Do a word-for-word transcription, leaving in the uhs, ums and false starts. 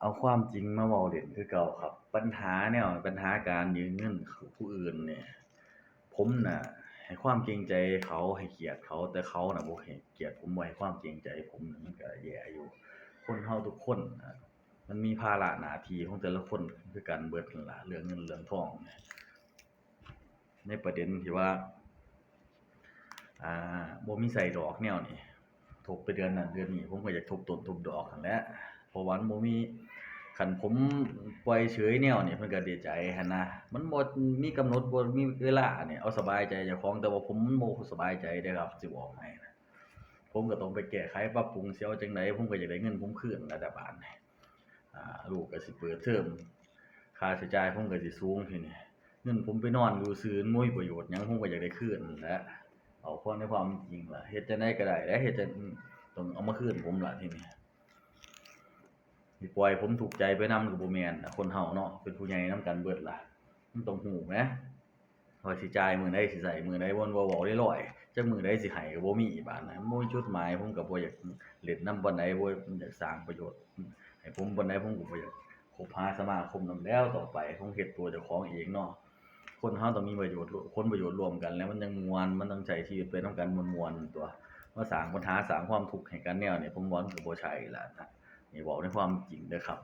เอาความจริงมาเว้าเล่นคือเก่าครับ ปัญหาแนว ปัญหาการยืมเงินผู้อื่นเนี่ย ผมน่ะ ให้ความเกรงใจเขา ให้เกียรติเขา แต่เขาน่ะบ่ให้เกียรติผม บ่ให้ความเกรงใจผม มันก็แย่อยู่ คนเฮาทุกคนน่ะ มันมีภาระหน้าที่ของแต่ละคนคือกันเบิดนั่นล่ะ เรื่องเงินเรื่องทองเนี่ย ในประเด็นที่ว่า อ่า บ่มีใส่ดอกแนวนี้ ทบไปเดือนนั้นเดือนนี้ ผมก็อยากทบต้นทบดอกนั่นแหละ เพราะว่ามันบ่มี คันผมปล่อยเฉยแนวนี้ เพิ่นก็ดีใจหั้นนะ มันบ่มีกำหนด บ่มีเวลานี่ เอาสบายใจเจ้าของ แต่ว่าผมมันบ่สบายใจเด้ครับ สิบอกให้นะ ผมก็ต้องไปแก้ไขปรับปรุง สิเอาจั่งใด ผมก็อยากได้เงินผมคืน รัฐบาลนี่ อ่า ลูกก็สิเปิดเทอม ค่าใช้จ่ายผมก็สิสูงทีนี้ เงินผมไปนอนอยู่ซื่อ มันบ่มีประโยชน์หยัง ผมก็อยากได้คืนนั่นแหละ เอาความในความจริงล่ะ เฮ็ดจั่งใดก็ได้แหละ เฮ็ดจั่ง ต้องเอามาคืนผมล่ะทีนี้ สิปล่อยผมทุกข์ใจไปนำก็บ่แม่นนะ คนเฮาเนาะ เป็นผู้ใหญ่นำกันเบิดล่ะ มันต้องฮู้แหม ว่าสิจ่ายมื้อใด สิใช้มื้อใด วนเว้าๆลอยๆ จักมื้อใดสิให้ก็บ่มี บาดนั้น บ่มีจุดหมาย ผมก็บ่อยากเล่นนำปานใด บ่อยากสร้างประโยชน์ให้ผมปานใด ผมก็บ่อยากคบหาสมาคมนำแล้ว ต่อไปผมเฮ็ดตัวเจ้าของเองเนาะ คนเฮาต้องมีประโยชน์ ผลประโยชน์ร่วมกัน แล้วมันจั่งม่วน มันต้องใช้ชีวิตไปนำกันม่วนๆ ตั่ว มาสร้างปัญหา สร้างความทุกข์ให้กันแนวนี้ ผมว่ามันก็บ่ใช่ล่ะนะ นี่เว้าในความจริงเด้อครับ